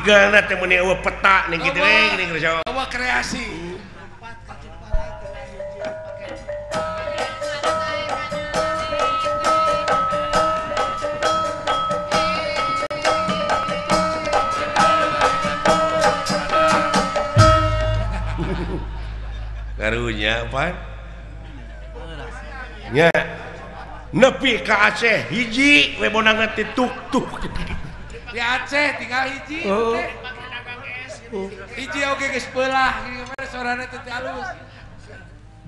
Jiga teh meuni eueuh peta ning kitu we geuning geus. Eueuh kreasi. Karunya pan. Nya. Nepi ka Aceh hiji we bonangan teh tuk-tuk. Di Aceh tinggal hiji teh. Hiji oge geus beulah gimana sorana teh alus.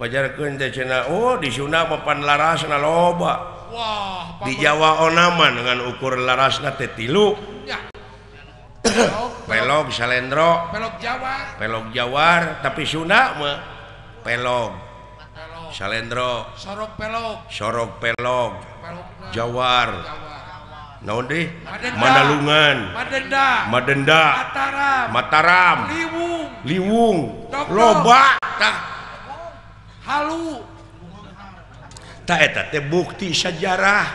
Bajarkeun teh cenah oh di Sunda mah pan larasna loba. Wah, di Jawa onaman dengan ukur larasna teh 3. Ya. Pelog salendro, pelog Jawa, pelog Jawar, tapi Sunda mah pelog, salendro, sorog pelog, sorog pelog, Jawar, naon deui? Mandalungan, Madenda, Madenda, Mataram, Mataram, Liwung, Liwung, loba tah, halu, tah eta teh bukti sejarah,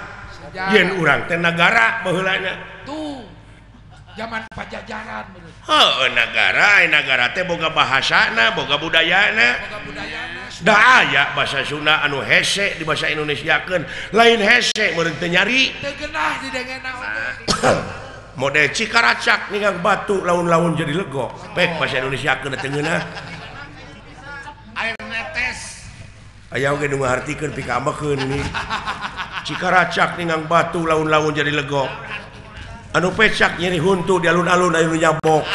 yen urang teh nagara baheulana. Tuh. Zaman Pajajaran menurut. Heuh, nagara, nagara teh boga bahasana, boga budayana. Boga budayana. Da aya bahasa Sunda anu hese di bahasa Indonesiakeun, lain hese meureun teu nyari. Teu geunah didengena oge. Model Cikaracak ninggang batu laun-laun jadi lego. Pek bahasa Indonesiakeun teu ngeunah. Air netes. Aya oge nu ngahartikeun pikaambekeun ini. Cikaracak ninggang batu laun-laun jadi lego. Anu pecak nyeri huntu di alun-alun anu nyabok.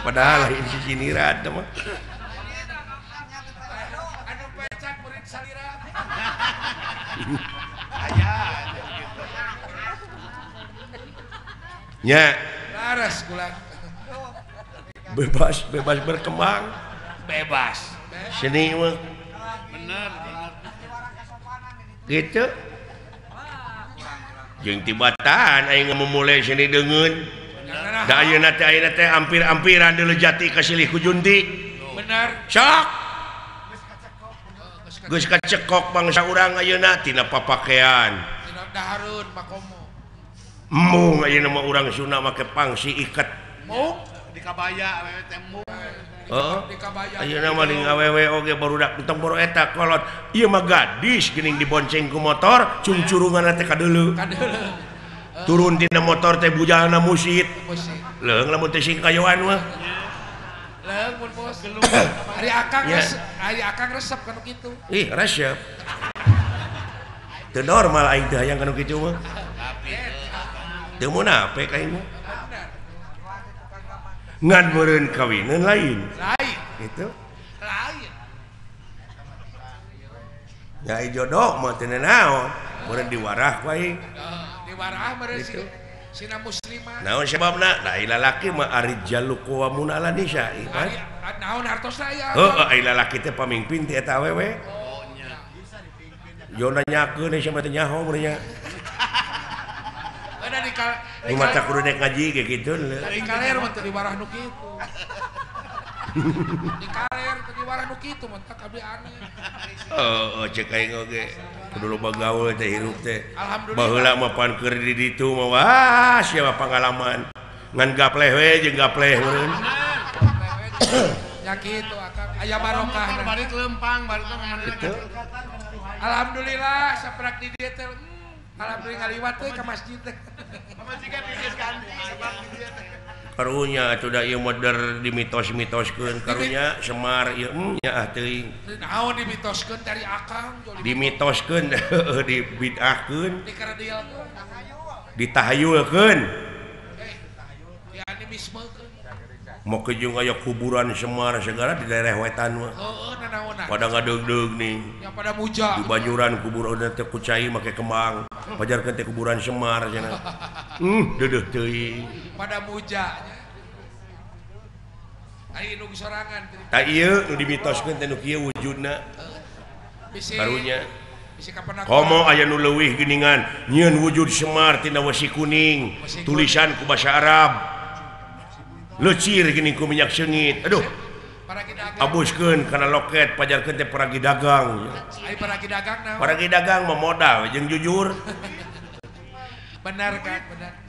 Padahal lain si siniran mah. Anu pecak murid salira. Nya. Laras kula. Bebas, bebas berkembang. Bebas. Seni mah. Bener. Gitu jeung tibatan aing memulai seni deungeun da ayeuna teh ampir-ampiran deuleu jati ka silih ku junti bener sok geus kacekok bangsa urang ayeuna tina papakean tina dahareun makomo mung ayeuna mah urang Sunda make pangsi iket mung di kabaya awewe teh mung. Heeh. Ayeuna mah di awewe oge barudak entong boro eta kolot. Ieu mah gadis geuning dibonceng ku motor, cungcurunganna teh kadeuleu. Kadeuleu. Turun tina motor teh bujalna musit. Leung lamun teh sing kayoan mah. Leung mun bos. Ari akang resep, ari akang resep kanu kitu. Ih, resep. Teu normal aing teh hayang kanu kitu mah. Teu munafik aing mah. Ngan meureun kawinan lain. Lain. Gitu. Lain. Ya jodoh mah teu naon, meureun diwarah ku aing. Diwarah meureun si sina muslimah. Naon sababna? Da ai lalaki mah arijalu qawwamuna 'ala nisa, kan? Naon hartosna aya? Heuh, ai lalaki teh pamimpin ti eta awewe. Oh nya. Yo nanyakeun sia mah teh nyaho meureun nya. Di mata kudu nek ngaji ge kitu. Di kaler mah teu diwarah nu kitu. Di kaler teu diwarah nu kitu mah tak abdi aneh. Heeh, cek aing oge. Kudu loba gaul teh hirup teh. Alhamdulillah. Baheula mah pan keur di ditu mah wah sia pangalaman. Ngan gapleh we jeung gapleh meureun. Nya kitu akang aya barokah. Balik lempang balik teh. Alhamdulillah saprak di dieu teh. Alhamdulillah ngaliwat teh ka masjid teh. Pamajikan geus ganti sabab di dieu teh. Karunya atuh da ieu mah der dimitos-mitoskeun karunya Semar ieu nya ah teuing. Naon dimitoskeun dari akang dimitoskeun dibid'ahkeun dikaradilkeun ditahayulkeun. Dianimismekeun. Make jeung aya kuburan Semar segala di daerah wetan mah. Heeh, nanaonan. Pada ngadeugdeug nih. Ya pada muja. Di Banjuran kuburan teh ku cai make kembang. Pajarkeun teh kuburan Semar cenah. Deudeuh teuing. Pada muja nya. Ari nu sorangan. Tah ieu nu dimitoskeun teh nu kieu wujudna. Karunya. Komo aya nu leuwih geuningan nyieun wujud Semar tina wesi kuning, tulisan ku basa Arab. Lecir gini ku minyak sengit. Aduh. Abuskeun kana loket pajarkeun teh paragi dagang. Ai paragi dagang naon? Paragi dagang mah modal jeung jujur. Benar kan, benar.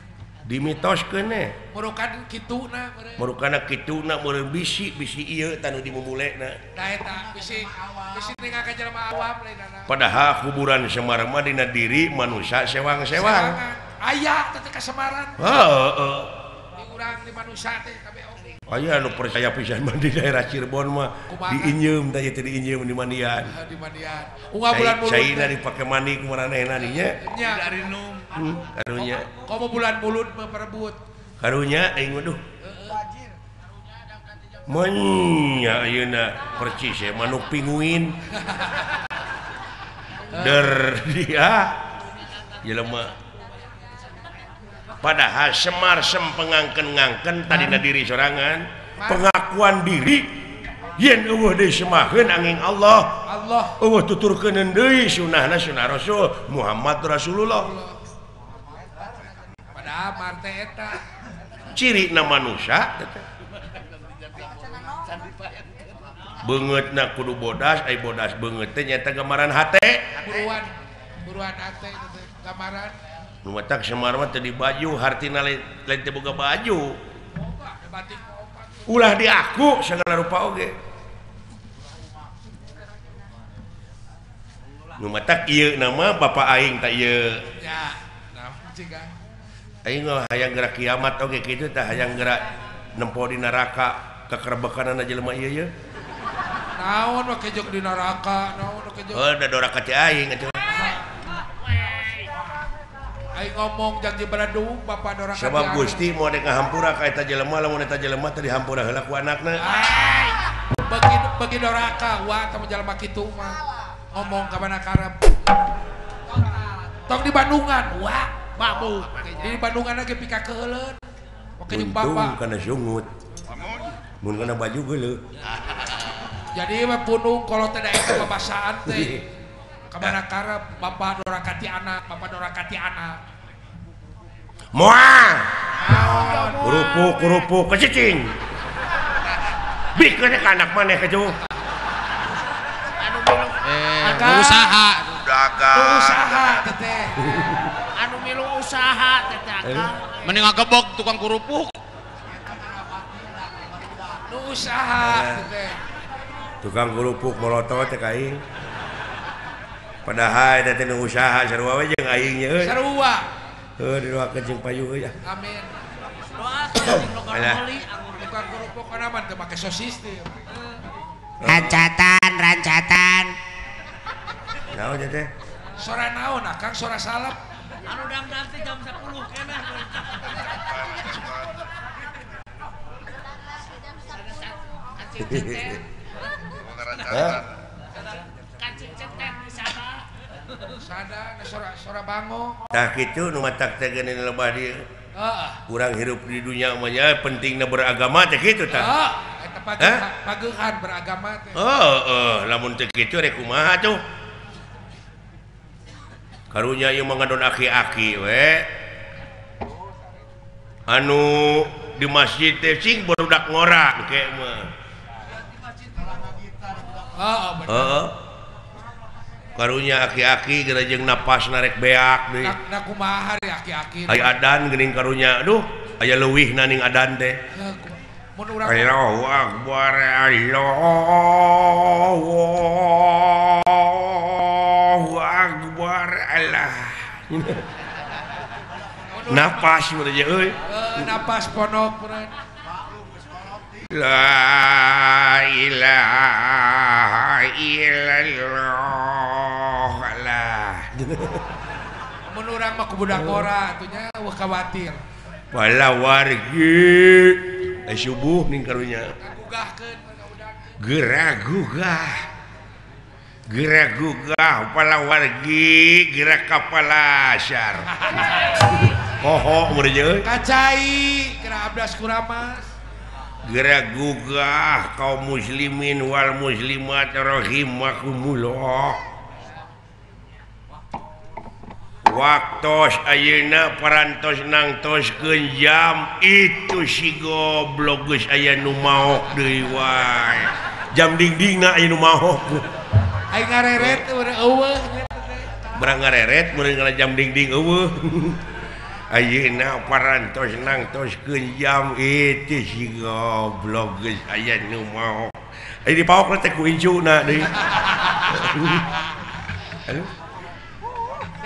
Dimitoskeun eh. Murukan kituna meureun. Murukana kituna meureun bisi-bisi ieu tanu dimumulena. Tah eta bisi bisi ningal ka jelema awam lainana. Padahal kuburan Semar mah dina diri manusia sewang-sewang. Aya teh ka Semaran. Heeh. Di urang di manusia teh kabeh oge. Aya nu percaya pisan mah di daerah Cirebon mah diinjeum tah ieu teh diinjeum di mandian. Di mandian. Unggal bulan mulut. Caina dipake mandi ku maranehna nya. Nya. Darinum. Karunya. Komo bulan mulut mah perebut. Karunya aing waduh. Menya ayeuna percis ya manuk pinguin. Der dia jelema. Padahal Semar sempengangken-ngangken tadina diri sorangan, pengakuan diri yen eueuh deui semaheun angin Allah. Allah eueuh tuturkeun deui sunahna sunah Rasul Muhammad Rasulullah. Padahal marte eta cirina manusia beungeutna kudu bodas, ai bodas beungeut teh nyaeta gambaran hate. Buruan buruan hate teh gambaran. Nu matak Semar mah teu di baju, hartina lain teu boga baju. Ulah diaku sagala rupa oge. Nu matak ieu nama bapa aing tah ieu. Ya, naon ciga. Aing mah hayang gerak kiamat oge kitu tah hayang gerak nempo di neraka kakerebekanana jelema ieu ye. Naon we kejok di neraka, naon we kejok. Oh, da doraka teh aing atuh. Aing ngomong janji beradung bapak doraka. Sabab Gusti moal dek ngahampura ka eta jelema lamun eta jelema teh dihampura heula ku anakna. Bagi bagi doraka wa teh jelema kitu mah. Ngomong ka mana karep. Tong di Bandungan wa babu. Di Bandungan ge pika keuheuleun. Oke jeung bapak. Untung kana sungut. Mun kana baju geuleuh. Jadi mah punung kalau teh da eta babasaan teh. Kamana karep bapak doraka ti anak, bapak doraka ti anak. Moal. Kerupuk kerupuk kecicing. Bikeun ka anak maneh kitu. Anu milu usaha dagang. Usaha teteh. Anu milu usaha teteh akang. Mending ngagebog tukang kerupuk. Nu usaha teteh. Tukang kerupuk molotot teh ka aing. Padahal eta teh nu usaha sarua we jeung aing nya euy. Sarua. Heuh didoakeun jeung payu euy. Amin. Doakeun jeung logor meuli tukang kerupuk kana mah teu make sosis teh. Rancatan, rancatan. Naon teh teh? Sora naon akang sora salep. Anu dangdang teh jam 10 keneh. Sada sora sora bango. Tah kitu nu matak teh geuning lebah dieu. Heeh. Urang hirup di dunia mah nya pentingna beragama teh kitu tah. Heeh, eta pagehan beragama teh. Heeh, lamun teu kitu rek kumaha tuh. Karunya ieu mah ngadon aki-aki we. Anu di masjid teh cing barudak ngora engke mah. Heeh, bener. Heeh. Karunya aki-aki geura jeung napas narek beak deui. Na kumaha ari aki-aki. Aya adan geuning karunya. Aduh, aya leuwihna ning adan teh. Mun urang Allahu akbar, Allahu akbar, Allah. Napas mun aja euy. Napas ponok meureun. La ilaha illallah. Alah. Mun urang mah ku budak ngora atuh nya eueuh khawatir. Pala wargi subuh ning karunya. Gugahkeun geura gugah. Geura gugah pala wargi geura ka palasar. Poho mun euy. Kacai geura abdas kuramas. Geura gugah kaum muslimin wal muslimat rahimakumullah. Waktos ayeuna parantos nangtoskeun jam itu si goblok geus aya nu maok deui wae. Jam dingdingna aya nu maok. Aing ngareret eueuh. Barang ngareret meureun ngala jam dingding eueuh. Ayeuna parantos nangtoskeun jam itu si goblok geus aya nu maok. Aya dipaok teh ku incuna deui. Aduh.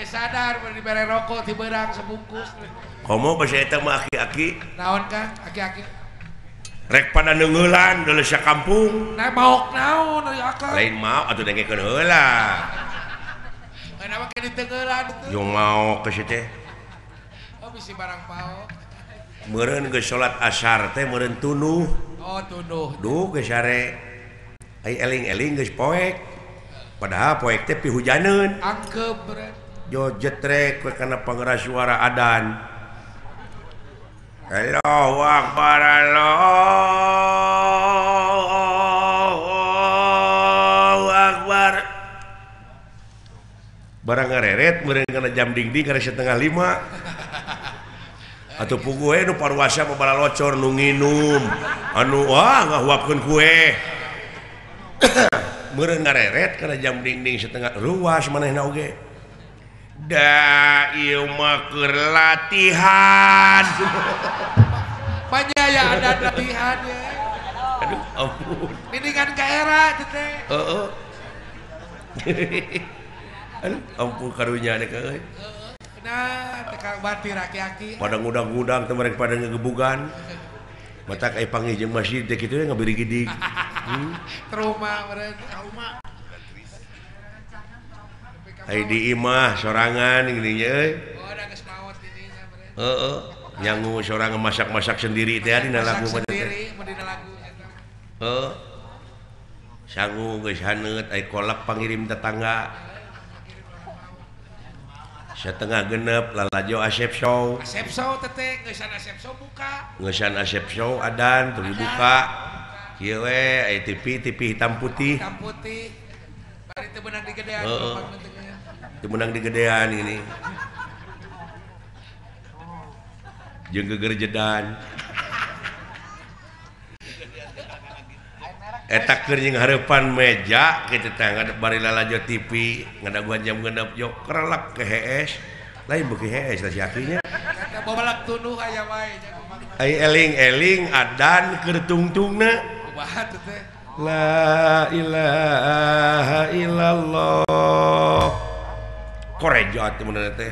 Teu sadar mun dibere rokok ti beurang sebungkus. Komo basa eta mah aki-aki. Naon Kang? Aki-aki. Rek pada neungeulan deuleu sakampung. Nah maok naon ari akang? Lain maok atuh dengekeun heula. Kenapa ke diteungeulan teh? Yo maok geus teh. Oh bisi barang paok. Meureun geus salat asar teh meureun tunuh. Oh tunuh. Duh geus sare. Ai eling-eling geus poek. Padahal poek teh pihujaneun. Angkep meureun. Jo jetrek we kana pangeras suara adan. Allahu akbar Allahu akbar. Barang ngareret meureun kana jam dingding kana 4:30. Atuh puguh we nu paruasa mah balalocor nu nginum anu wah ngahuapkeun kue. Meureun ngareret kana jam dingding setengah ruas manehna oge. Da ieu mah keur latihan. Banyak ya ada latihan ya. Aduh ampun. Mendingan ka era teh. Heeh. Aduh ampun karunya deh euy. Nah, teh batir aki-aki. Pada ngudang-ngudang teh mereka pada ngegebugan. Matak aya panggih jeung masjid teh kitu ngabirigidig. Trauma meureun, trauma. Ai di imah sorangan gini nya euy. Oh, da geus maot dininya meureun. Heeh, nyangu sorangan masak-masak sendiri teh dina lagu mah teh. Sendiri mun dina lagu eta. Heeh. Sangu geus haneut ai kolak pangirim tetangga. 5:30 lalajo Asep Show. Asep Show teteh geusan Asep Show buka. Geusan Asep Show adan teu dibuka. Kieu we ai TV TV hitam putih. Hitam putih. Bari teu beunang digedean. Heeh. Teu meunang digedean ini. Jeung gegerjedan. Eta keur jeung hareupan meja kitu teh ngadep bari lalajo TV ngadaguan jam 6 jo kerelek ke hees. Lain beuki hees lah si akinya. Eta babalak tunduh aya wae. Ai eling-eling adan keur tungtungna. Kumaha tuh teh? La ilaha illallah. Korejat mun teh.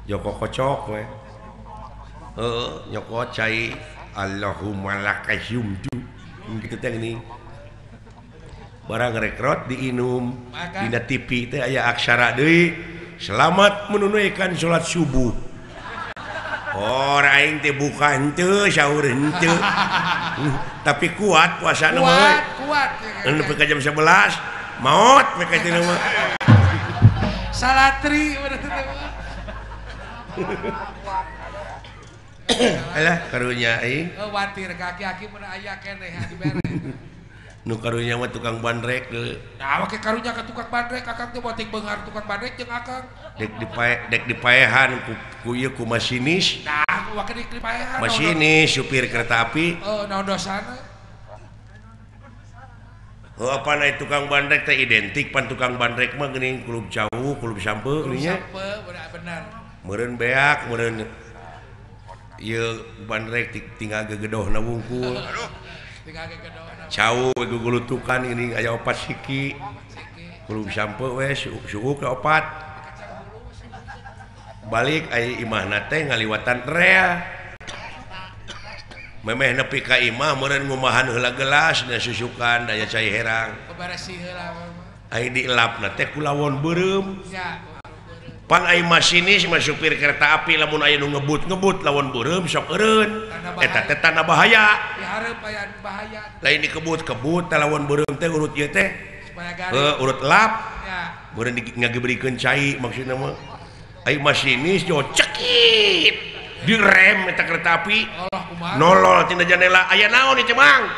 Joko kocok we. Heeh, nyokot cai Allahumma lakasumtu. Kitu teh geuning. Barang rekrot diinum dina TV teh aya aksara deui. Selamat menunaikan salat subuh. Oh, aing teh buka henteu, sahur henteu. Tapi kuat puasana mah. Kuat, kuat. Nepi ka jam 11 maot we ka teh mah. Salatri bener teh mah. Alah karunya aing. Oh, watir kaki-aki mun aya keneh dibere. Nu karunya mah tukang bandrek deui. Nah, make karunya ka tukang bandrek akang teh boting beunghar tukang bandrek jeung akang. Dek dipae dek dipaehan ku ieu ku masinis. Nah, wake dipaehan. Masinis supir kereta api. Oh, naon dosana? Oh, apa naik tukang bandrek teh identik pan tukang bandrek mah geuning kulub jauh, kulub sampe geuning nya. Sampe bener. Meureun beak, meureun ieu bandrek tinggal gegedohna wungkul. Aduh. Tinggal gegedohna. Cau gugulutukan geuning aya opat siki. Kulub sampe we suuk ka opat. Balik ai imahna teh ngaliwatan rea. Memeh nepi ka imah meureun ngumahan heula gelas da susukan daya cai herang. Beberesih heula mah. Ai dielapna teh ku lawon beureum. Pan ai masinis mah supir kereta api lamun aya nu ngebut-ngebut lawon beureum sok eureun. Eta teh tanda bahaya. Dihareup aya bahaya. Lain dikebut-kebut teh lawon beureum teh urut ieu teh. Supaya garing. Urut lap. Ya. Meureun ngagebrikeun cai maksudna mah. Ai masinis jo cekit. Direm eta kereta api. Nolol tina jandela aya naon ieu Mang?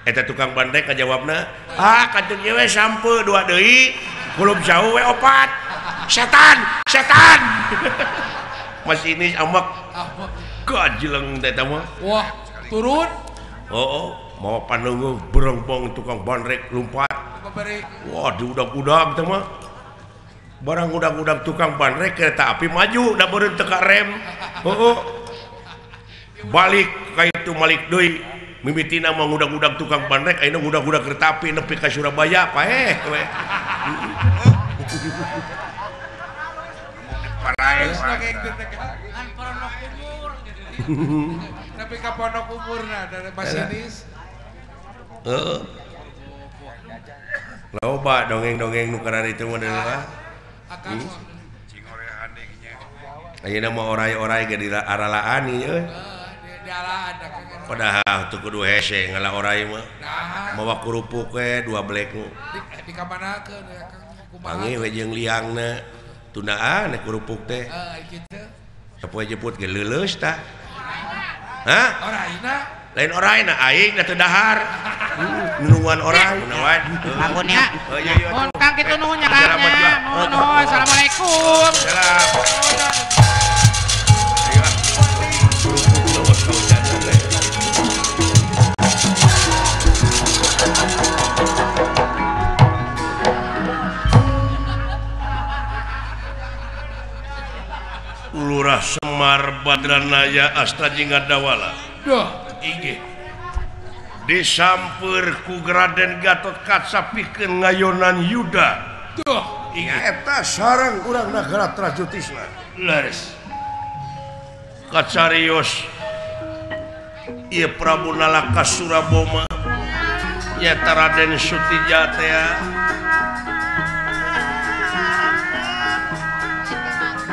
Eta tukang bandrek ngajawabna, ah kantun ieu we sampe dua deui, kulub jauh we opat. Setan, setan. Masinis amak. Gajleng teh eta mah. Wah, turun. Oh, mau panunggu berongpong tukang bandrek lompat. Wah, diudag-udag teh mah. Barang udag-udag tukang bandrek kereta api maju da beureun teu ka rem. Heueuh. Balik ka itu malik deui. Mimitina mah ngudag-udag tukang bandrek ayeuna ngudag-udag kereta api nepi ka Surabaya paeh we. Tapi ka pondok umurna dari masinis. Heeh. Loba dongeng-dongeng nu kararitu itu mah deui. Ayeuna mah orai-orai ge di aralaan ieu. Padahal teu kudu hese ngala orai mah. Mawa kerupuk we dua blek. Di kamanakeun ya Kang? Panggih we jeung liangna. Tundaan kerupuk teh. Heeh, kitu. Sapoe jemput ge leuleus tah. Hah? Oraina? Lain oraina aing da teu dahar. Nunungan orai nawan. Bangunnya. Nuhun Kang kitu nuhun nya Kang. Nuhun nuhun. Assalamualaikum. Salam. Ayo. Kerupuk leuweus kaujanan we. Lurah Semar Badranaya Astra Jinggadawala. Duh, inggih. Disamper ku Raden Gatotkaca pikeun ngayonan Yuda. Duh, inggih. Eta sareng urang nagara Trajyotisna. Leres. Kacarios ieu Prabu Nalaka Suraboma nyaeta Raden Sutija teh.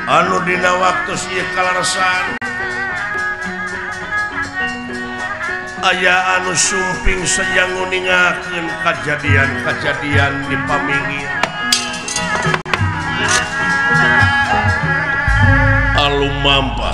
Anu dina waktu ieu kalaresan aya anu sumping sejang nguningakeun kajadian-kajadian di paminggir. Alumampa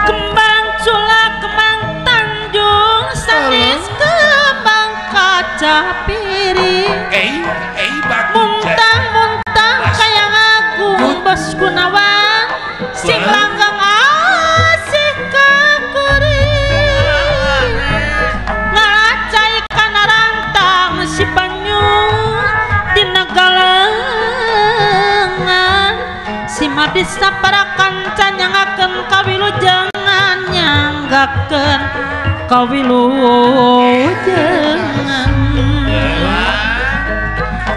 Kembang culak kembang Tanjung sanes kembang kaca piring. Muntah-muntah kaya ngagung Bos Gunawan sing langgeng asih kakuring. Ngalacai kana rantang si banyu dina galengan sima bisa para kanca nyangakeun kawilujengan nyanggakeun kawilujengan.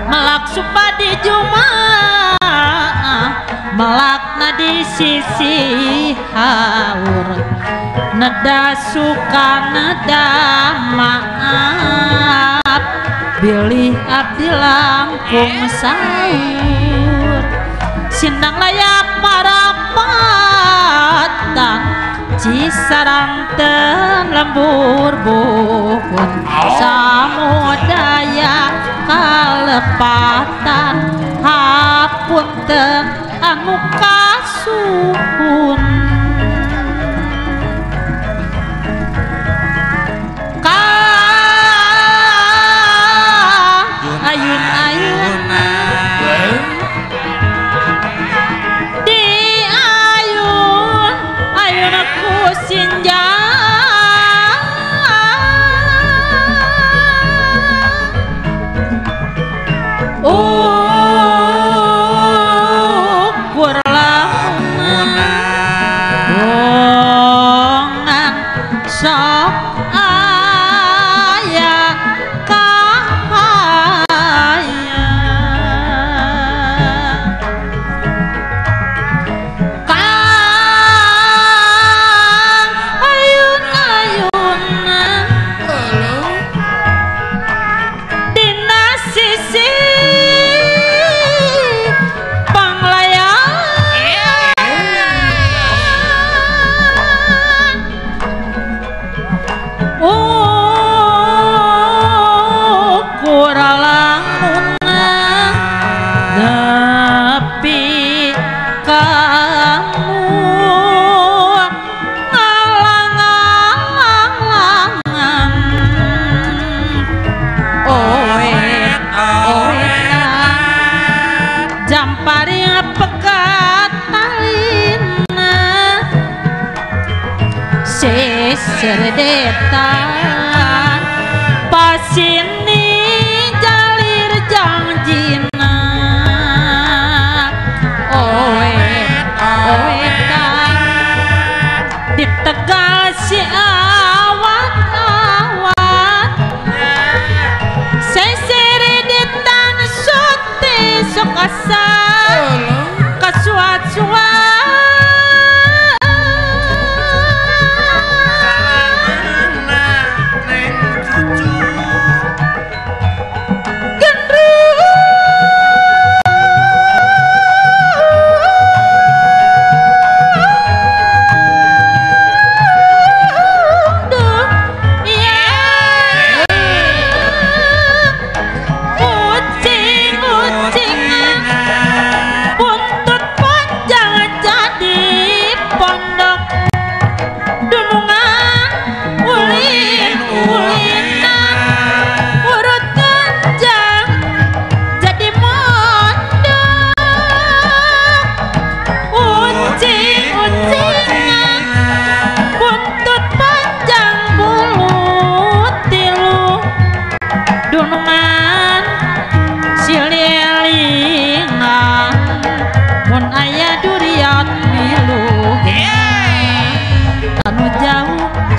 Melak supadi jumaah melakna di sisi haur neda suka neda maaf bilih abdi langkung saur sindang layak marapatan Cisaranten lembur buhun samudaya kalepatan hapunten anu kasuhun. Ayun-ayun di ayun ayun aku sinjang ukur lamun. Seredetan pasini jalir jangjina oe-oetan di Tegal si awat-awat seseredetan sote sok asa kasuat-suat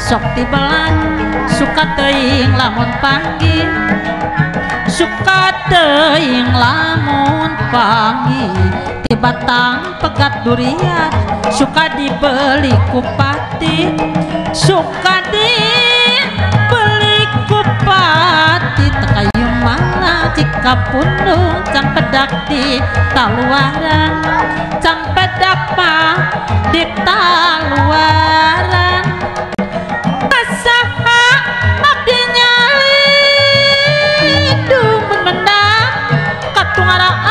sok tibelan suka teuing lamun panggih suka teuing lamun panggih ti batang pegat durian suka dibeli ku pati suka dibeli ku pati tekayu mana jika pundung campedak di taluaran campedak mah di taluaran saha abdi nyalindung menang katungaraan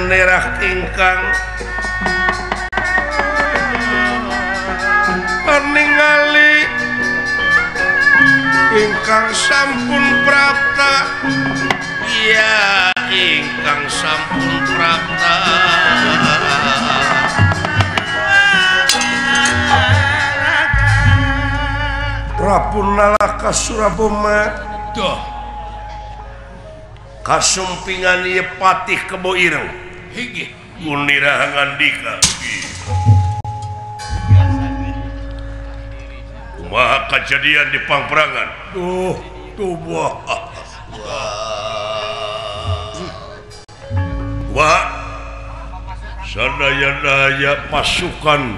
Nerah ingkang ningali ingkang sampun prapta iya ingkang sampun prapta Prabu Nalaka Suraboma duh kasumpingan ieu patih Kebo Ireng hiji Gunira ngandika kumaha kejadian di pangperangan duh tubuh wah sadaya-daya pasukan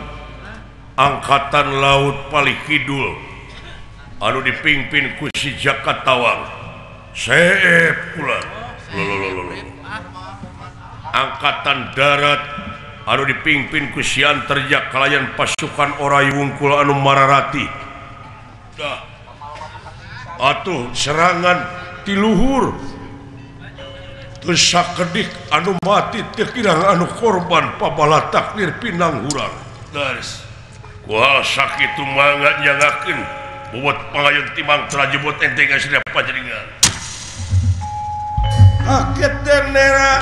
angkatan laut Palih Kidul anu dipimpin ku si Jaka Tawang seep kula angkatan darat anu dipimpin ku si Antarja kalayan pasukan Orai Wungkul anu Mararati dah atuh serangan ti luhur teu sakedik anu mati teu kirang anu korban pabala takdir pinang hurang garis kuah sakitu mangga nyangakeun bobot pangayon timang trajebot ente ka panjenengan kaget nera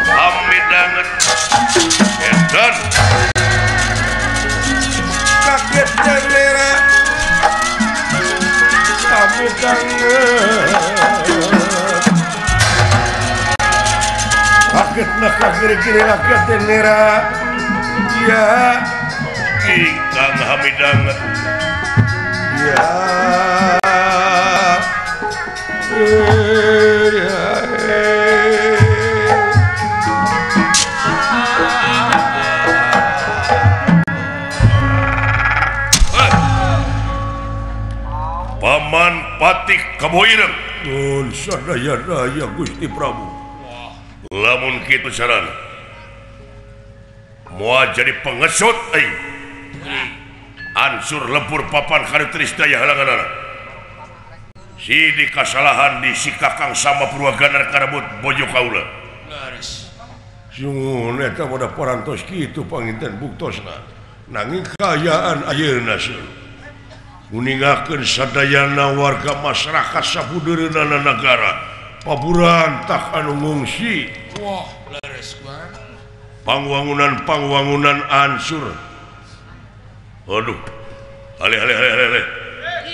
hamidanget edan kaget nera hamidanget kaget nak kiri-kiri kaget nera ya ingkang hamidanget ya Paman Patih Kebo Ireng nun sadaya-daya Gusti Prabu lamun kitu carana moal jadi pengesut aing. Ansur lebur papan karitrisdaya halanganana. Sidi kasalahan di si Kakang sama Purwaganar karebut bojo kaula. Leres. Sungguh eta pada parantos kitu panginten buktosna. Nanging kaayaan ayeuna seueur. Uningakeun sadayana warga masyarakat sabudeureunana nagara paburantak anu ngungsi. Wah, leres gua. Pangwangunan-pangwangunan ansur. Aduh. Ale ale ale ale.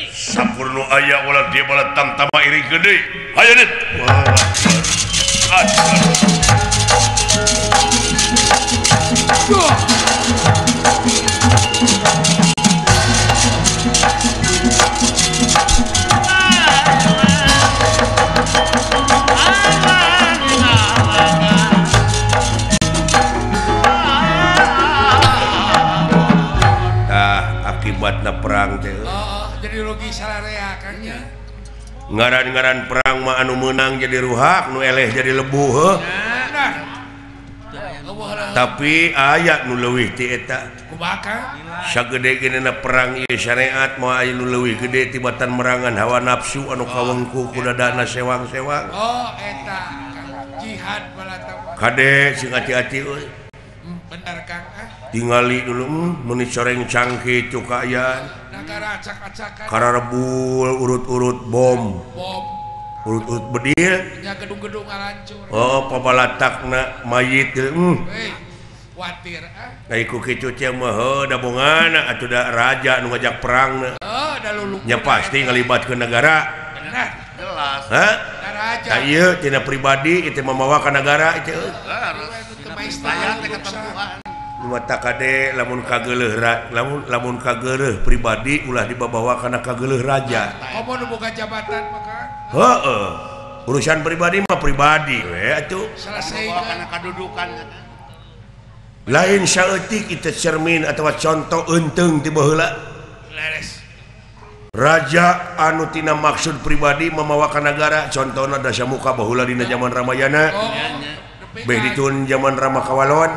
Sampurno aya wala dia bala tamtama iring gede. Hayo dit. Wah. Akibatna perang teh. Oh, jadi rugi sararea Kang nya. Ngaran-ngaran perang mah anu meunang jadi ruhak, nu eleh jadi lebu heuh. Nah. Tapi aya nu leuwih ti eta. Kumaha Kang? Sagede-gedena perang ieu syariat mah aya nu leuwih gede tibatan merangan hawa nafsu anu kawengku ku dadana sewang-sewang. Oh, eta Kang. Jihad balata. Kade sing hati-hati euy. Bener Kang ah. Tingali dulu meuni coreng cangki cu kaayaan. Nagara acak-acakan. Kararebul urut-urut bom. Bom. Urut-urut bedil. Nya gedung-gedung ngalancur. Oh, pabalatakna mayit Heuy. Kuatir ah. Nah iku kitu teh mah heuh da bongana atuh da raja nu ngajak perangna. Heuh, da luluk. Nya pasti ngalibatkeun negara. Bener. Jelas. Hah? Da raja. Tah ieu tina pribadi itu mamawa ka nagara itu. Saya teh ketempuhan. Mata kade lamun kageuleuh lamun kageuleuh pribadi ulah dibabawa kana kageuleuh raja. Komo nu boga jabatan mah Kang. Heeh. Urusan pribadi mah pribadi we atuh. Selesai kana kadudukan. Lain saeutik itu cermin atawa contoh eunteung ti baheula. Leres. Raja anu tina maksud pribadi mamawa ka nagara contohna Dasamuka baheula dina zaman Ramayana. Oh, beh ditun zaman Rama Kawalon.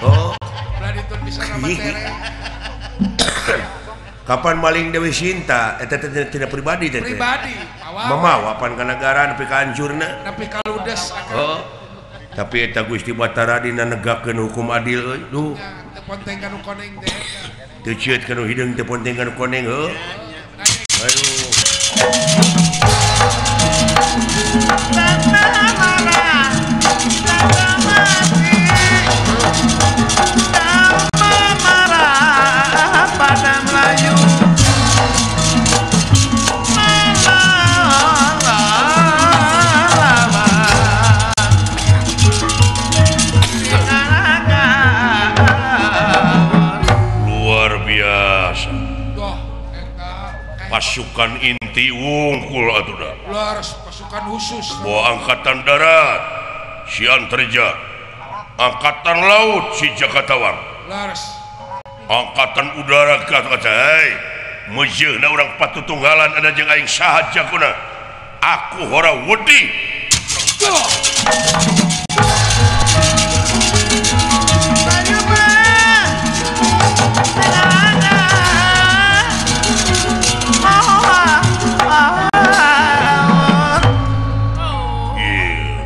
Oh. Kapan maling Dewi Sinta eta teh tina pribadi teh. Pribadi. Mamawa pan ka nagara nepi ka hancurna. Nepi ka ludes akang. Oh. Tapi eta Gusti Batara dina negakeun hukum adil euy. Duh. Teu ponteng ka nu koneng teh. Teu cieut ka nu hideung teu ponteng ka nu koneng heuh. Aduh. Pada Melayu luar biasa. Pasukan inti wungkul atuh da. Luar pasukan khusus. Bawa angkatan darat si Antarja, angkatan laut si Jakatawar. Lars. Angkatan udara kata hei mejeuna urang patutunggalan ada jeung aing saha jagona. Aku hora wedi.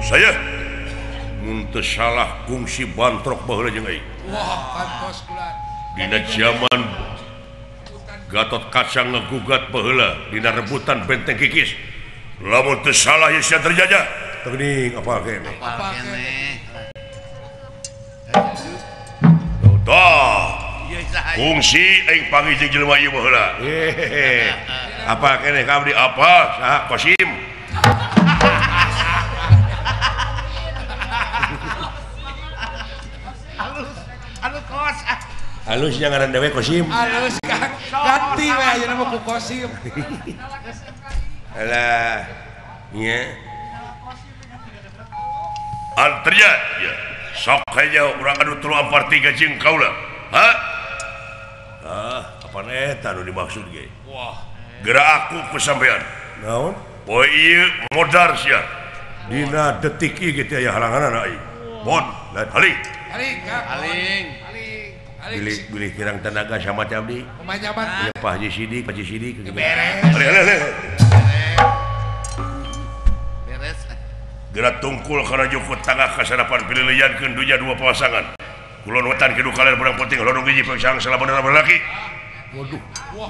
Saya mun teu salah kungsi bantrok baheula jeung aing. Wah, kantos bulan. Dina zaman Gatot Kaca ngegugat baheula dina rebutan benteng Kikis. Lamun teu salah ye sia terjajah. Teuning apal keneh. Apal keneh. Tah. Kungsi aing panggih jeung jelema ieu baheula. Hehehe. Apal keneh ka abdi apa? Saha Kosim. Halusnya ngaran dewe Kosim. Halus Kang. Ganti we ayeuna mah ku Kosim. Alah. Nya. Antarja ya. Sok haja urang anu 3 4 3 jeung kaula. Ha? Ah, apaan eta nu dimaksud ge? Wah. Geura aku ku sampean. Naon? Poe ieu modar sia. Dina detik ieu ge teh aya halanganana ieu. Bon, haling. Haling, Kang. Haling. Haling. Bilih kirang tenaga sama teh abdi. Kumaha Pak Haji Sidik, Pak Haji Sidik. Beres. Beres. Gerak tungkul kana jukut tangah kasarapan pililiankeun dunya dua pasangan. Kulon wetan kidul kaler berang penting lodong hiji pangsang salapan laki. Waduh,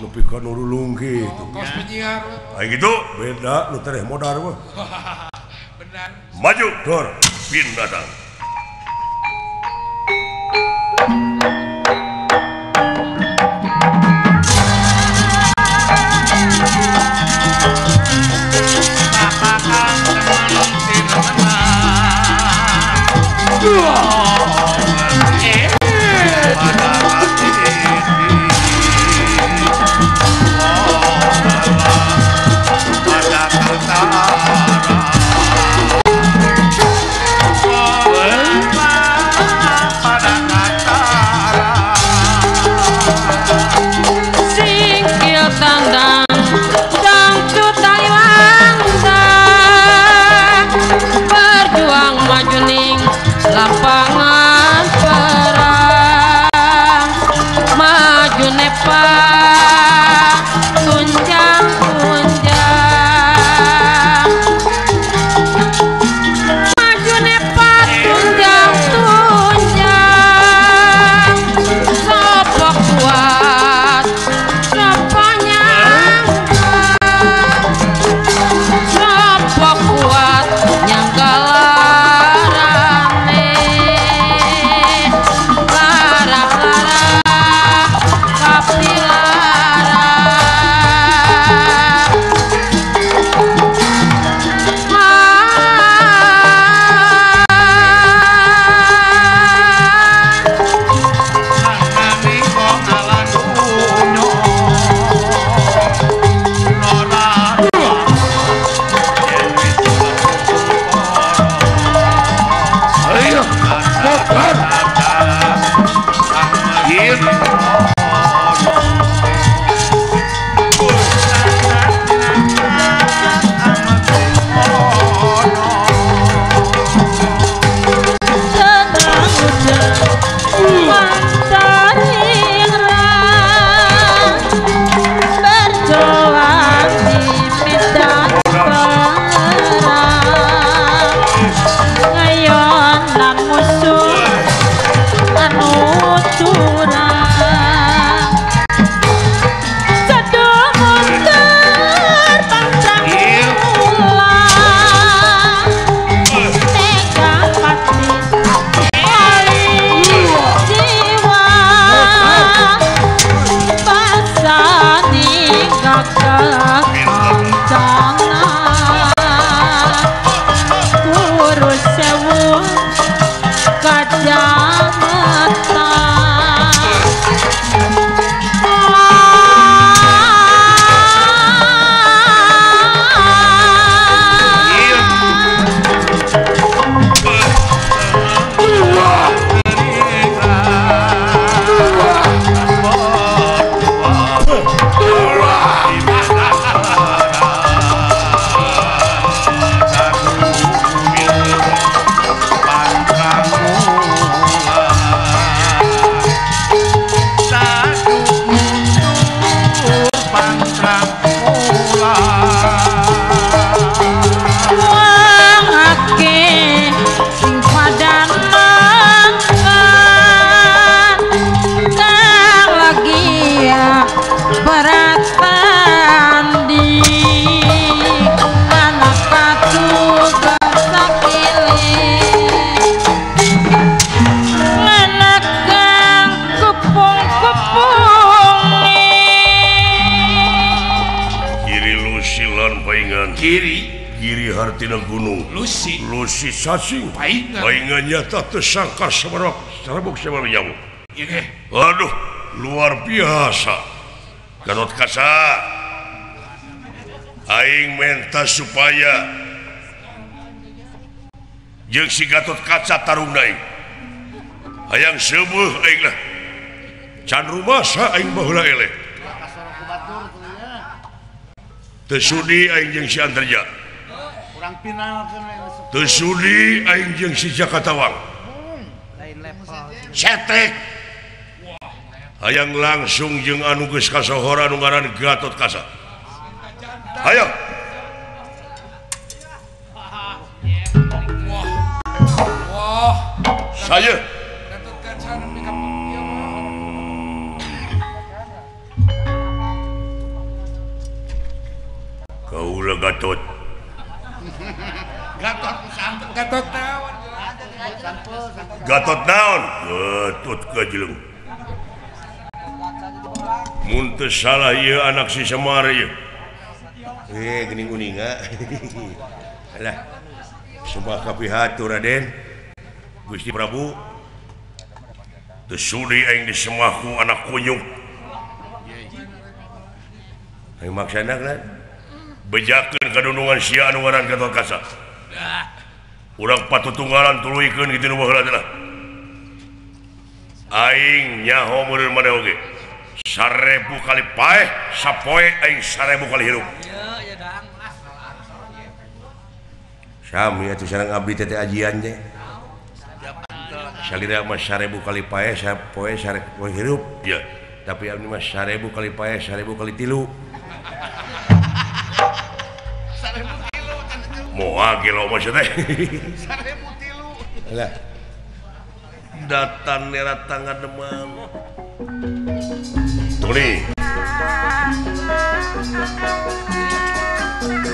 nepi ka nu lulung kitu. Kos penyiar. Aya kitu beda nu tereh modar mah. Benar. Maju dor binatang. Lapangan perang maju nepa tunjang tunjang maju nepa tunjang tunjang sopo kuat sopo nyangka sopo kuat nyangka Kiri hartina gunung Lusi Lusi sasing paingan nyata tersangka semerok serebuk semerok jamu. Aduh luar biasa Gatot Kaca aing menta supaya jeung si Gatot Kaca tarung aing hayang seueuh aing lah can rumasa aing baheula eleh teu sudi aing jeung si Antarja teu sudi aing jeung si Jakatawang cetek. Hayang langsung jeung anu geus kasohor anu ngaran Gatot Kaca. Hayo. Wah. Saya Gatot Kaca nepi ka ieu mah. Kaula Gatot. Gatot santet. Gatot naon? Gatot naon? Gatot kajeleng. Mun teu salah ieu anak si Semar ieu. Geuning uninga. Alah. Sembah kapihatur Raden. Gusti Prabu. Teu sudi aing disemah ku anak kunyuk. Aing maksana kan? Bejakeun kadunungan sia anu ngaran Gatot Kaca. Urang patutunggalan tuluykeun kitu nu baheula teh lah. Aing nyaho meureun maneh oge. 1000 kali paeh, sapoe aing 1000 kali hirup. Sami atuh sareng abdi teh ajian teh. Salira mah 1000 kali paeh, sapoe 1000 hirup. Ya, tapi abdi mah 1000 kali paeh, 1000 kali tilu. Moal gelo mah teh. 1000 tilu. Lah. Datan nera tangan demam. Tuli.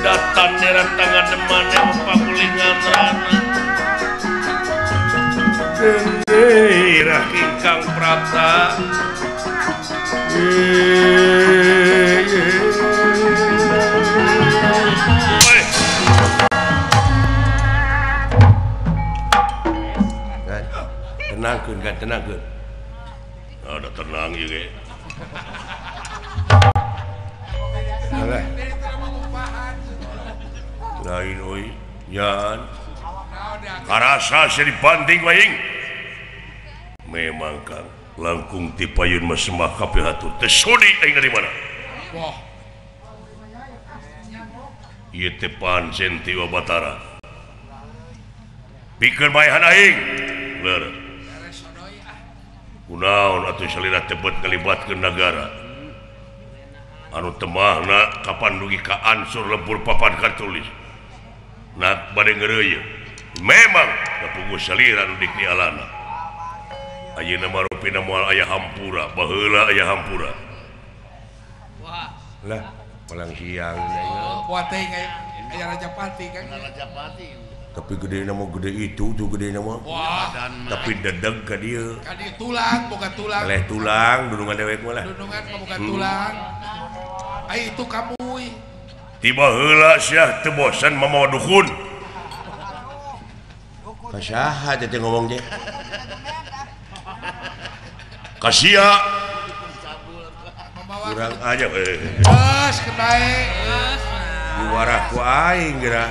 Datan nera tangan demam pakulingan rana. Gendera ingkang prapta. Tenangkeun kan, tenangkeun. Ada tenang ieu ge. Alah. Lain euy, nyan. Karasa sia dibanting ku aing. Memang Kang, langkung ti payun mah sembah kapihatur. Teu sudi aing dari mana? Wah. Ieu teh pancen ti Batara. Pikeun baehan aing. Leureuh. Kunaon atuh salira tebet ngalibatkeun nagara anu temahna kapan dugi ka ansur lebur papan kartulis nak bade ngeureuyeuh memang kapuguh salira nu dikni alana ayeuna mah rupina moal aya hampura baheula aya hampura. Wah lah palang siang oh, teh aya Rajapati kan Rajapati tapi gede nama gede itu tuh gede nama. Wah. Tapi dedeg ka dieu. Ka dieu tulang bukan tulang. Eleh tulang dunungan dewek mah lah. Dunungan mah bukan tulang. Ai itu kamuy. Tiba heula sia teu bosan mamawa dukun. Ka saha teh ngomong teh? Ka sia. Kurang aja Geus kebae. Diwarah ku aing geura.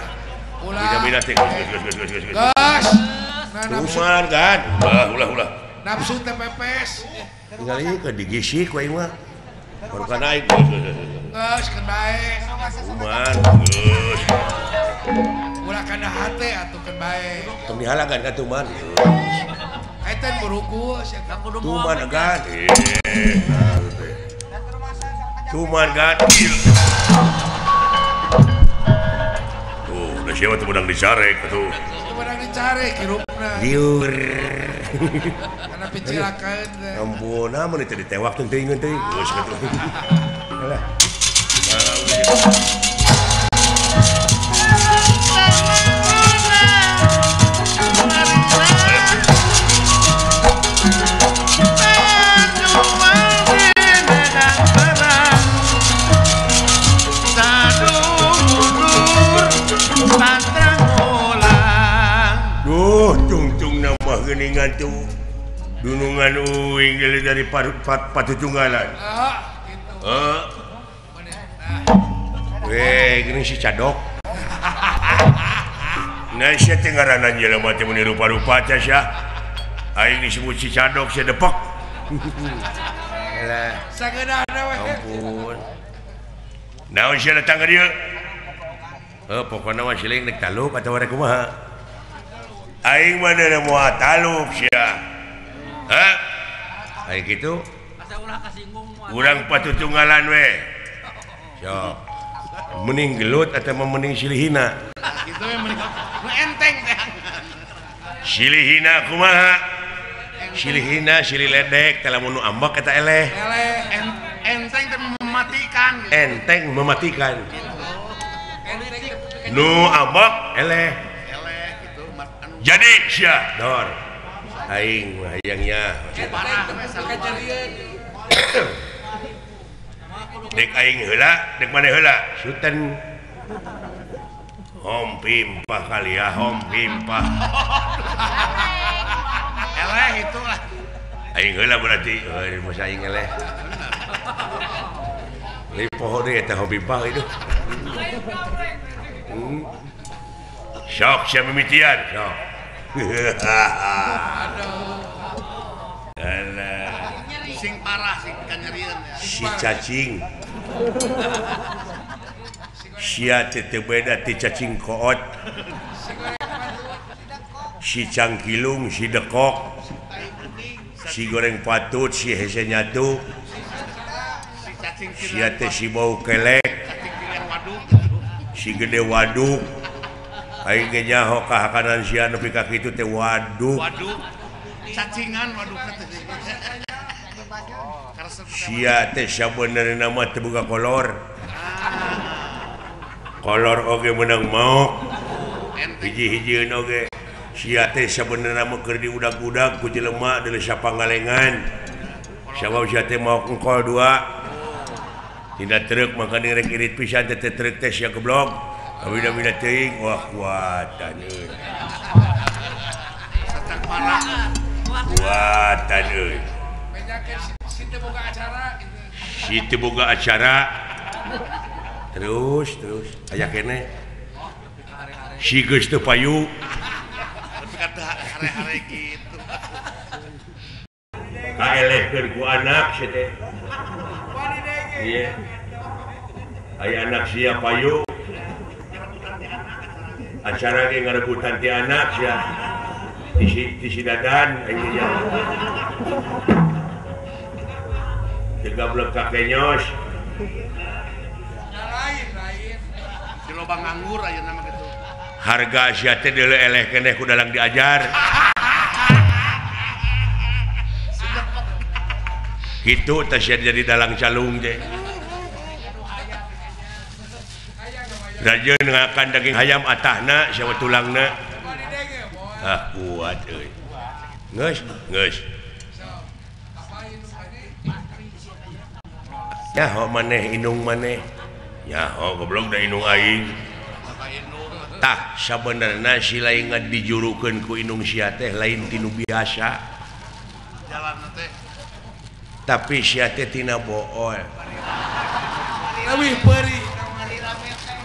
Bida-bida teh geus. Geus. Tuman kan. Ulah ulah ulah. Nafsu teh pepes. Tinggal ieu ke digisik ku aing mah. Baru ka naik geus. Geus keun bae. Tuman geus. Ulah kana hate atuh keun bae. Tong dihalagan ka tuman. Eta buruku sia Tuman agan. Tuman kan. Tuh, udah siapa tuh menang dicarek tuh. Itu menang dicarek hirupna. Liur. Karena picilakeun teh. Ampun, amun itu ditewak teuing teuing teuing. Geus kitu. Alah. Duh, tungtung nambah geningan tuh. Dunungan uing dari patutunggalan. Gitu. Weh, gini si cadok. Nah, sia teh ngaranna jelema teh meuni rupa-rupa teh sia. Aing disebut si cadok sia depok. Alah. Sageunahna we. Ampun. Naon sia datang ka dieu? Heuh, pokona mah siling rek taluk atawa rek kumaha? Aing mah deui moal taluk sia. Hah? Aing kitu. Urang patutunggalan we. Sok. Mending gelut atau mending silihina? Kitu we mending enteng teh. Silihina kumaha? Silihina silih ledek teh lamun nu ambek eta eleh. Eleh. Enteng teh mematikan. Enteng mematikan. Nu ambek eleh. Eleh gitu. Jadi sia dor. Aing mah hayangnya. Dek aing heula, dek maneh heula? Suten. Hom pimpah kali ya, hom pimpah. Eleh itu lah. Aing heula berarti, euy masa aing eleh. Leuwih poho deui eta hom pimpah itu. Sok sia mimitian, sok. Alah. Sing parah sing kanyerieun ya. Si cacing. Sia teh teu beda ti cacing koot. Si cangkilung, si dekok. Si goreng patut, si hese nyatu. Sia teh si bau kelek. Si gede waduk. Aing ge nyaho kahakanan sia nepi ka kitu teh waduk. Waduk. Cacingan waduk teh. Sia teh sabenerna mah teu boga kolor. Kolor oge meunang maok. Hiji-hijieun oge. Sia teh sabenerna mah keur diudag-udag ku jelema deuleu sapangalengan. Sabab sia teh maok engkol dua. Tina truk maka rek irit pisan teh truk teh sia goblok. Awida-wida teuing wah kuatan euy. Kuatan euy. Si teu boga acara gitu. Si teu boga acara. Terus terus aya keneh. Si geus teu payu. Tapi kata hare-hare gitu. Kaelehkeun ku anak sia teh. Iya. Aya anak sia payu. Acara ge ngarebutan ti anak sia. Ti si dadan aing nya. Teu gablek ka kenyos. Lain-lain. Si loba nganggur ayeuna mah kitu. Harga sia teh deuleu eleh keneh ku dalang diajar. Kitu teh sia jadi dalang calung teh. Rajeun ngakan daging hayam atahna sia tulangna. Ah kuat euy. Geus, geus. Nyaho maneh indung maneh. Nyaho goblok da indung aing. Tah sabenerna si lain dijurukeun ku indung sia teh lain ti nu biasa. Jalanna teh. Tapi sia teh tina bool. Leuwih peurih.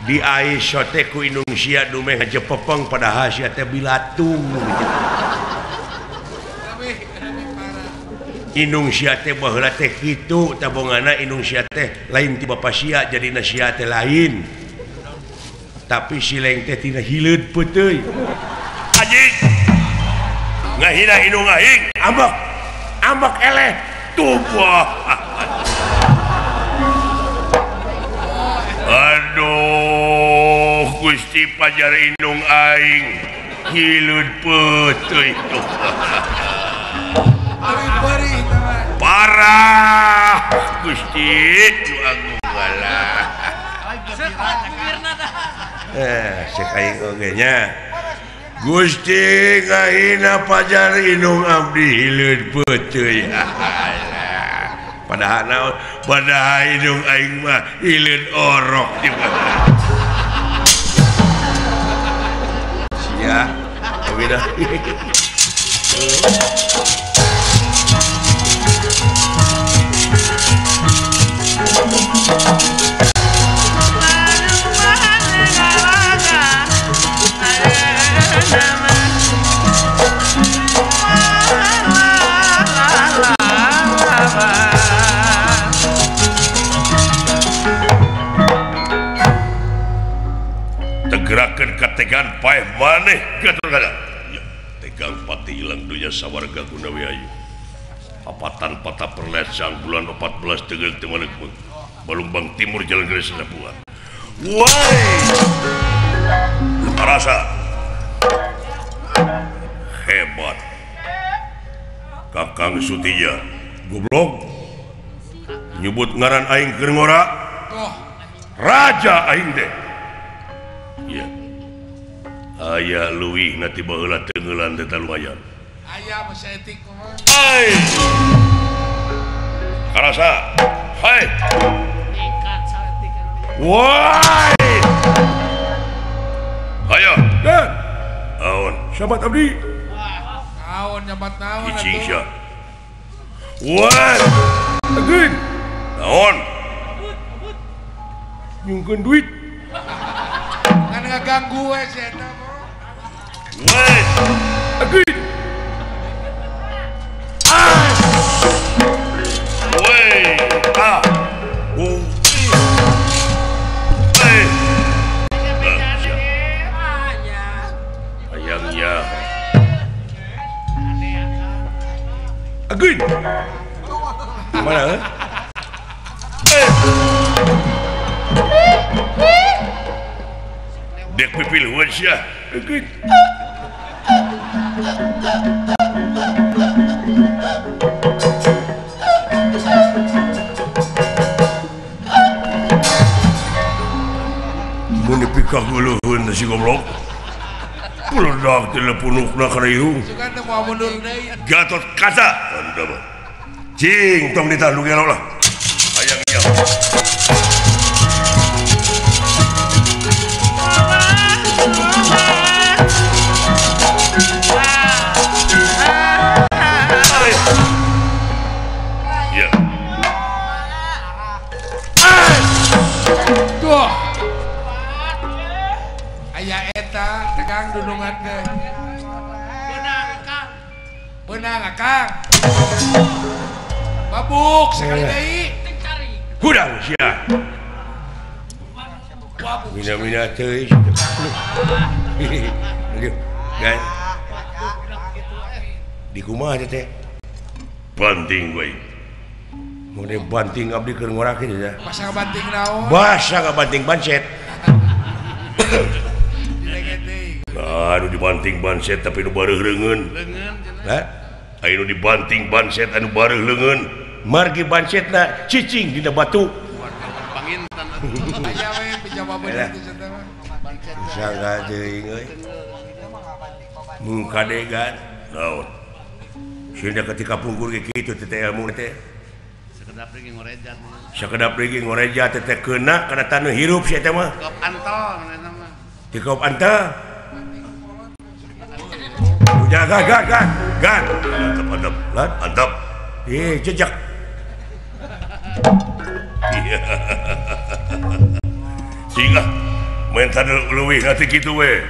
Di ais teh ku indung sia dumeh ngajepepeng padahal sia teh bilatung. Indung sia teh baheula teh kitu tabongana indung sia teh lain ti bapa sia jadina sia teh lain. Tapi si leng teh tina hileud peuteuy. Anjing. Ngahina indung aing, ambek. Ambek eleh tubuh. Aduh, Gusti Pajar indung aing hileud peuteuy tuh. Parah Gusti nu agung galah. Cek aing oge nya. Gusti ngahina Pajar indung abdi hileud peuteuy. Padahal naon? Padahal indung aing mah hileud orok di mana. Sia, beda. Tegerakan kategan paeh maneh gatur kada. Ya, tegang pati ilang dunya sawarga gunawi ayu. Papatan patah perlecang bulan 14 Tegal Temalek Balumbang Timur Jalan Gede Sesapuan. Woi, rasa hebat. Kakang Sutija goblok nyebut ngaran aing keur ngora. Raja aing teh. Iya. Aya leuwih na ti baheula teungeulan teh lumayan. Aya mah saeutik mah. Hai. Karasa. Hai. Tingkat saeutik anu. Woi. Ayo. Dan. Naon? Sahabat abdi. Naon nyabat naon atuh. Cicing sia. Woi. Ageun. Naon? Nyungkeun duit. Ngan ngaganggu we si eta mah. Woi. Ageun. Ah. Woi. Ah. U. Eh. Ayangnya. Ageun. Mana? Eh. Dek pipil sia. Ageun. Mun dipikageuleuheun si goblok. Peledak telepunukna kana irung. Sugan teh moal mundur deui. Gatot Kaca. Mantap. Cing tong ditah nu gelo lah. Hayang nya. Ya. Tuh. Aya eta tegang dunungan teh. Beunang Kang. Beunang Kang. Babuk sekali deui. Hudang sia. Mina-mina teuing. Gan. Di kumaha teh? Banting we. Mun banting abdi keur ngorakeun ya. Basa banting naon? Basa ngabanting bancet. Aduh dibanting banset tapi nu bareuh leungeun. Hah? Aya nu dibanting banset anu bareuh leungeun. Margi bancetna cicing dina batu. Pangintan aya we pijawabeun teh cenah mah. Sangga teuing euy. Mun kadegan naon? Sieun ketika pungkur ge kitu teh ilmu teh. Sakedap deui ngorejat. Sakedap deui ngorejat teh keuna kana taneuh hirup sia teh mah. Kop antel eta mah. Di kop antel. Udah gan gan gan. Antep antep. Lan antep. Eh jejak. Iya. Sehingga main taneuh leuwih nanti kitu we.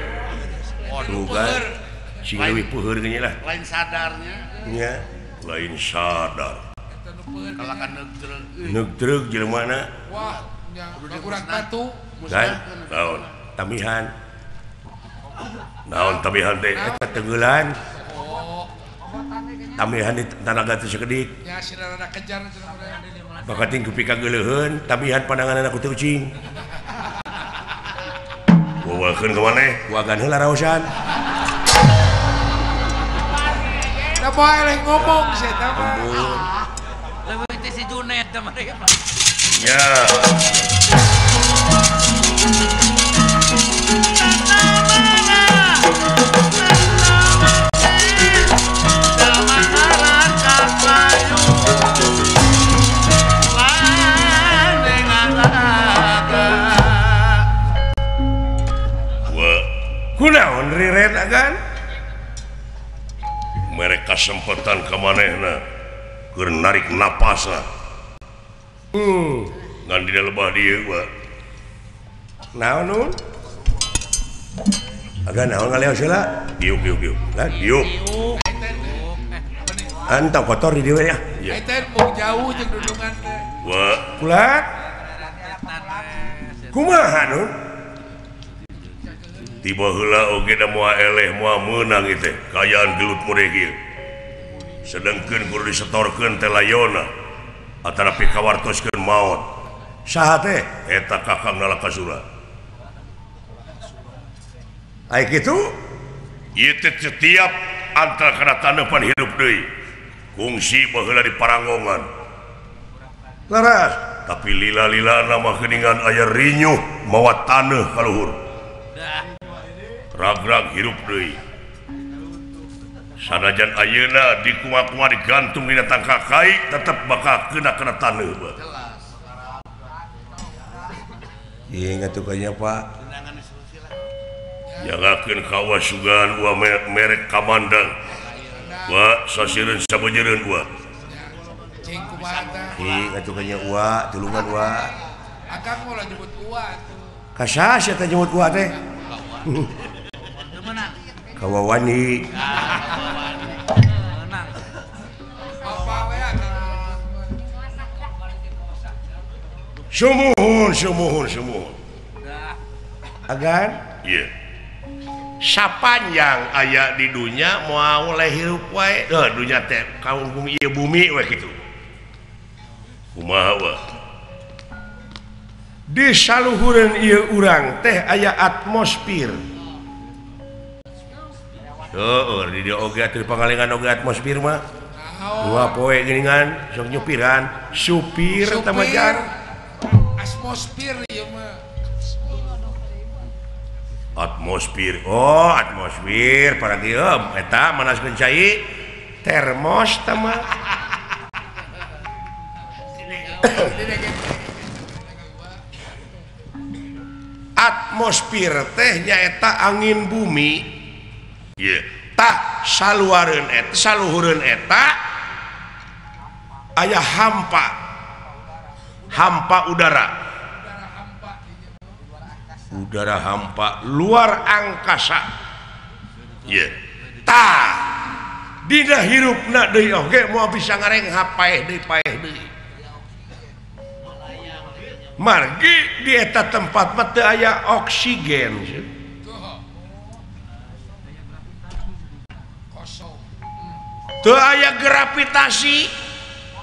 Tuh kan. Sing leuwih peuheur geunya lah. Lain sadarnya. Nya, lain sadar. Kalakan neugdreug. Neugdreug jelema na. Wah, nya kurang batu. Dan naon? Tamihan. Naon tamihan teh? Eta teungeulan. Oh. Tamihan di tanaga teh sakedik. Nya sina rada kejar cenah. Bakating ku pikageuleuheun, tamihan pandanganna ku teu ucing. Wawakeun ka maneh? Wagan heula raosan. Da moal eleh ngomong sia eta mah. Leuwih teh si Junet teh mah. Ya. Kunaon riret agan? Mereka kesempatan ka manehna keur narik napasna. Ngan dina lebah dieu wa. Naon nun? Agan naon ngaleos heula? Diuk diuk diuk. Lah diuk. Antau kotor di dieu ya. Eta mung jauh jeung dudungan teh. Wa. Kulat. Kumaha nun? Tiba heula oge da moal eleh moal meunang ieu teh. Kaayaan gelut mureh ieu. Sedengkeun kudu disetorkeun teh layona atanapi kawartoskeun maot. Saha teh? Eta Kakang Nalakasura. Ai kitu? Ieu teh setiap antara kana taneupan hirup deui. Kungsi baheula di Paranggongan. Leres, tapi lila-lila nama geuningan aya rinyuh mawa taneuh ka luhur. Ragrag hirup deui. Sanajan ayeuna dikumaha-kumaha digantung dina tangka kai tetep bakal kena kana taneuh bae. Ieu ngatukanya Pak. Jagakeun ka sugan wa merek kamandang. Wa sasireun sabeujereun wa. Cing kumaha tah? Ih ngatukanya wa, tulungan wa. Akang moal nyebut wa atuh. Ka saha sia teh nyebut wa teh? Teu meunang. Ka Wawani. Meunang. Apa we akang? Sumuhun, sumuhun, sumuhun. Agan? Iya. Sapanjang aya di dunya moal oleh hirup wae. Heuh, dunya teh kaungkung ieu bumi we kitu. Kumaha wa? Di saluhureun ieu urang teh aya atmosfer. Heueuh, di dieu oge atuh pangalengan oge atmosfer mah. Dua poe geuningan sok nyupiran, supir teh mah jan. Atmosfer ieu mah. Atmosfer. Oh, atmosfer para kieu eta manaskeun cai termos teh mah. Atmosfer teh nyaeta angin bumi. Ieu. Tah saluareun eta, saluhureun eta aya hampa. Hampa udara. Udara hampa luar angkasa. Ieu. Tah dina hirupna deui oge moal bisa ngarenghap paeh deui paeh deui. Margi di eta tempat mah teu aya oksigen. Teu aya gravitasi.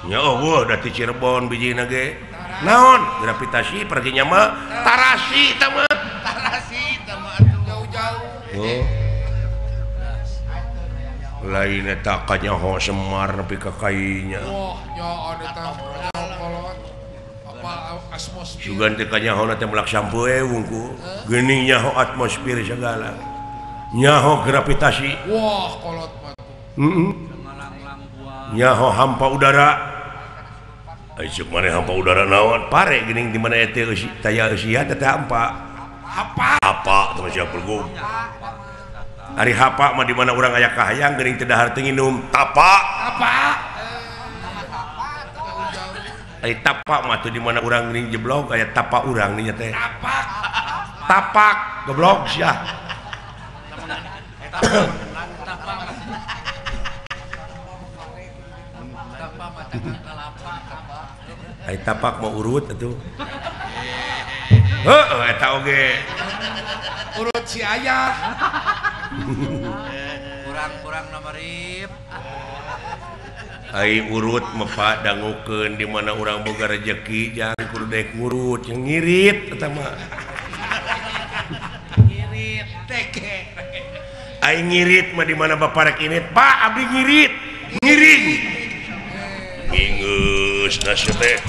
Nya eueuh da ti Cirebon bijina ge. Naon gravitasi perginya mah tarasi eta mah. Tarasi eta mah atuh jauh-jauh. Oh. Lain eta kanyaho Semar nepi ka kainya. Wah, nyaon eta kolot. Apa atmosfer. Sugan teh kanyaho teh melak sampo we wungku. Geuning nyaho atmosfer segala. Nyaho gravitasi. Wah, kolot mah tuh. Heeh. Nyaho hampa udara. Ai ceuk maneh hampa udara naon? Pare geuning di mana eta eusi taya eusian teh hampa. Hapa. Hapa teh mah sia pergub. Ari hapa mah di mana urang aya kahayang geuning teu dahar teu nginum. Tapa. Tapa. Ari tapak mah tuh di mana urang geuning jeblok aya tapa urang nya teh. Tapak. Tapak goblok sia. Ari tapak mah urut atuh. Heueuh eta oge. Urut si ayah. Kurang-kurang nomor rip. Ai urut mah Pak dangukeun di mana urang boga rejeki jangan kudu daek ngurut yang ngirit eta mah. Ngirit teke. Ai ngirit mah di mana bapak rek init, Pak abdi ngirit. Ngiring. Ingeus nasi teh.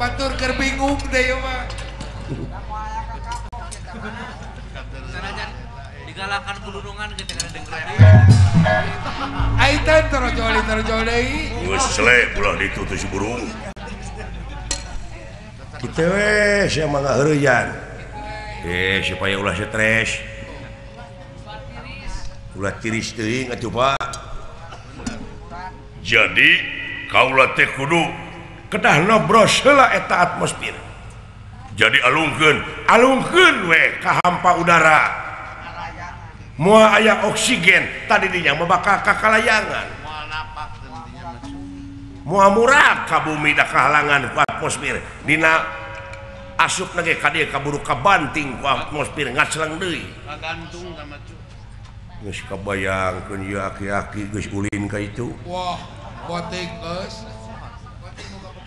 Batur keur bingung deh ieu mah. Sanajan digalakan kulunungan gitu kana dengklek. Ai teh terojoli terojoli. Geus sele ulah ditu teh si burung. Kitu we sia mah ngaheureyan. Supaya ulah stres. Ulah tiris teuing atuh Pak. Jadi kaula teh kudu kedah nobros heula eta atmosfer. Jadi alungkeun, alungkeun we ka hampa udara. Moal aya oksigen tadi dinya mah bakal kakalayangan. Moal murah ka bumi da kahalangan ku atmosfer. Dina asup ge ka dieu kaburu kabanting ku atmosfer ngacleng deui. Kagantung sama cu. Geus kabayangkeun ieu aki-aki geus ulin ka itu. Wah, boting geus.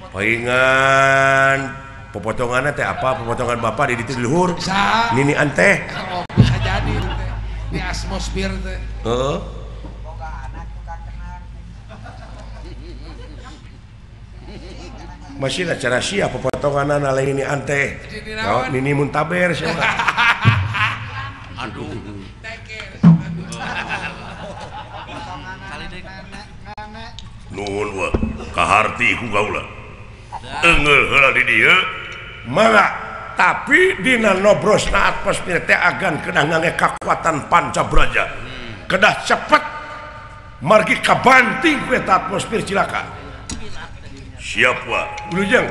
Paingan popotonganna teh apa? Popotongan bapak di ditu di luhur. Nini anteh. Oh, bisa jadi teh. Di atmosfer teh. Heeh. Masih lah cara sia popotonganna lain nini anteh. Nini muntaber sia. Aduh. Nuhun wa kaharti ku kaula. Enggeul heula di dieu. Mangga, tapi dina nobrosna atmosfer teh agan kedah ngangge kakuatan panca braja. Kedah cepet margi kabanting ku eta atmosfer cilaka. Siap wa. Wilujeng.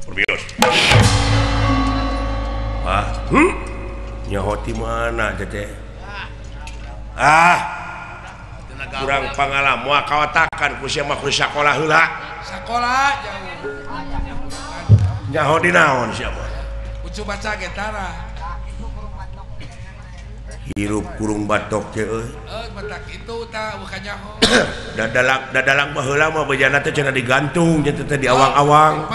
Permios. Ah, Nyaho ti mana teh? Ah, kurang pengalaman moal kawatakan ku sia mah kudu sakola heula. Sakola jauh. Nyaho di naon sia mah? Ucu baca ge tara. Hirup kurung batok teh euy. Heuh, batak itu tah bukan nyaho. Dadalang baheula mah bejana teh cenah digantung cenah teh di awang-awang.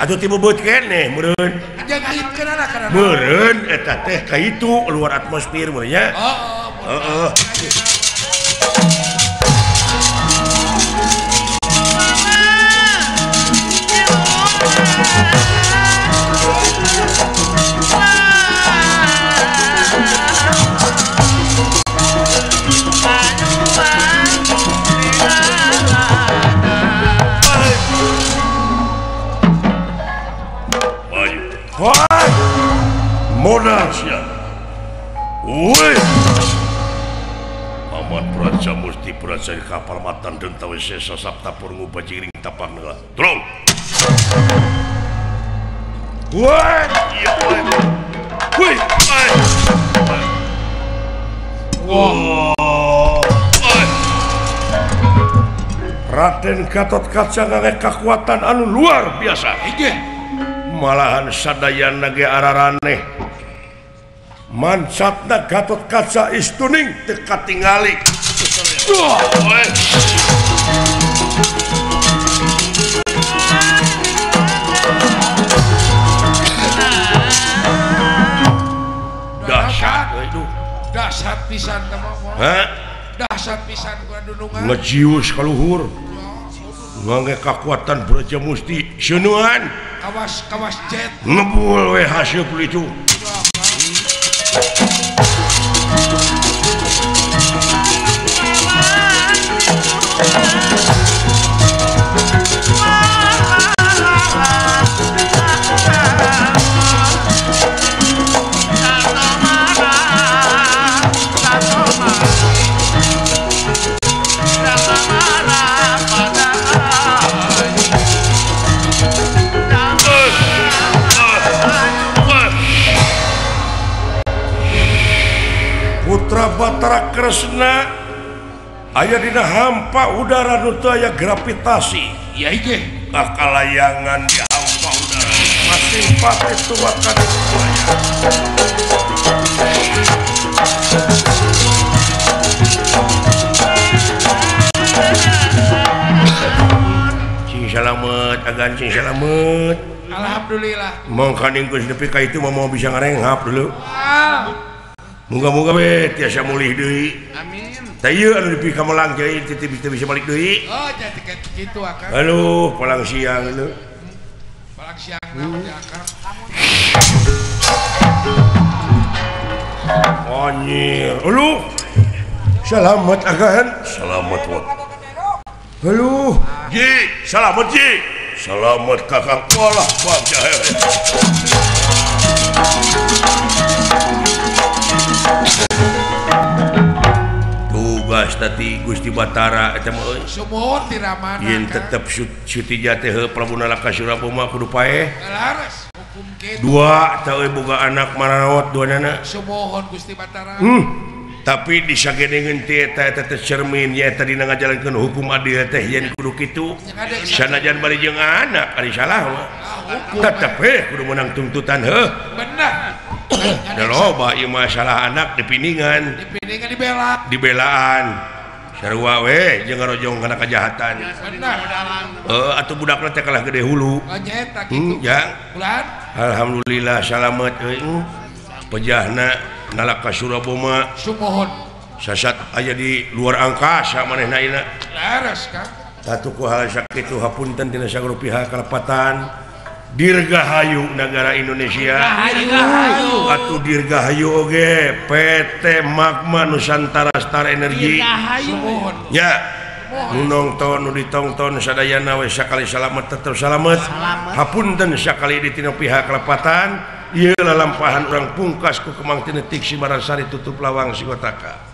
Atuh ti bebeut keneh meureun. Meureun eta teh ka itu luar atmosfer meureun nya. Heeh. Wah, modal sia. Woi. Paman Praja Musti Praja kapal matan den tawese sasapta purungu bajiring tapak nela. Tolong. Woi. Iya, woi. Woi. Wah. Raden Gatotkaca ngangge kakuatan anu luar biasa. Inggih. Malahan sadayana ge araraneh. Mancatna Gatotkaca istuning teu katingali. Dahsyat euy duh. Dahsyat pisan teh mah. Hah? Dahsyat pisan ku dunungan. Ngejius ka luhur. Ngangge kakuatan Braja Musti seunuhan. Kawas kawas jet. Ngebul we hasil itu. Putra Batara Kresna aya dina hampa udara nu teu aya gravitasi. Ya inggih. Kakalayangan di hampa udara. Masing pati tua ka Cing salamet agan cing salamet. Alhamdulillah. Mangkaning geus nepi ka itu mah moal bisa ngarenghap dulu. Moga-moga we tiasa mulih deui. Amin. Tah ieu anu nepi ka Malang deui teu bisa balik deui. Oh, jadi kitu akang. Aduh, palang siang leuh. Palang siang na akang. Anjir. Aduh. Selamat agan. Selamat wa. Aduh. Ji, selamat ji. Selamat kakang. Walah bagja. Tugas tadi Gusti Batara eta mah euy. Sumur ti ramana. Yen tetep Sutija teh Prabu Nalaka Suraboma kudu paeh. Laras hukum kitu. Dua teh euy boga anak maraot duanana. Sumuhun Gusti Batara. Tapi disagedengeun teh eta eta teh cermin nya eta dina ngajalankeun hukum adil teh yen kudu kitu. Sanajan bari jeung anak ari salah mah. Tetep we kudu meunang tuntutan heuh. Bener. Da loba ieu masalah anak dipiningan. Dipiningan dibela. Dibelaan. Sarua we jeung ngarojong kana kajahatan. Benar. Heuh atuh budakna teh kalah gede hulu. Nyaeta kitu. Jang. Ulan. Alhamdulillah salamet euy. Pejahna nalak ka Suraboma. Sumuhun. Sasat aya di luar angkasa manehna ayeuna. Leres Kang. Tatuku hal sakitu hapunten tina sagala pihak kalepatan. Dirgahayu negara Indonesia. Dirgahayu. Atuh dirgahayu oge PT Magma Nusantara Star Energy. Dirgahayu. Ya. Nu nongton nu ditongton sadayana we sakali salamet tetep salamet. Hapunten sakali di tina pihak kalepatan. Ieu lalampahan urang pungkas ku Kemang Tinetik Simarasari tutup lawang Sigotaka.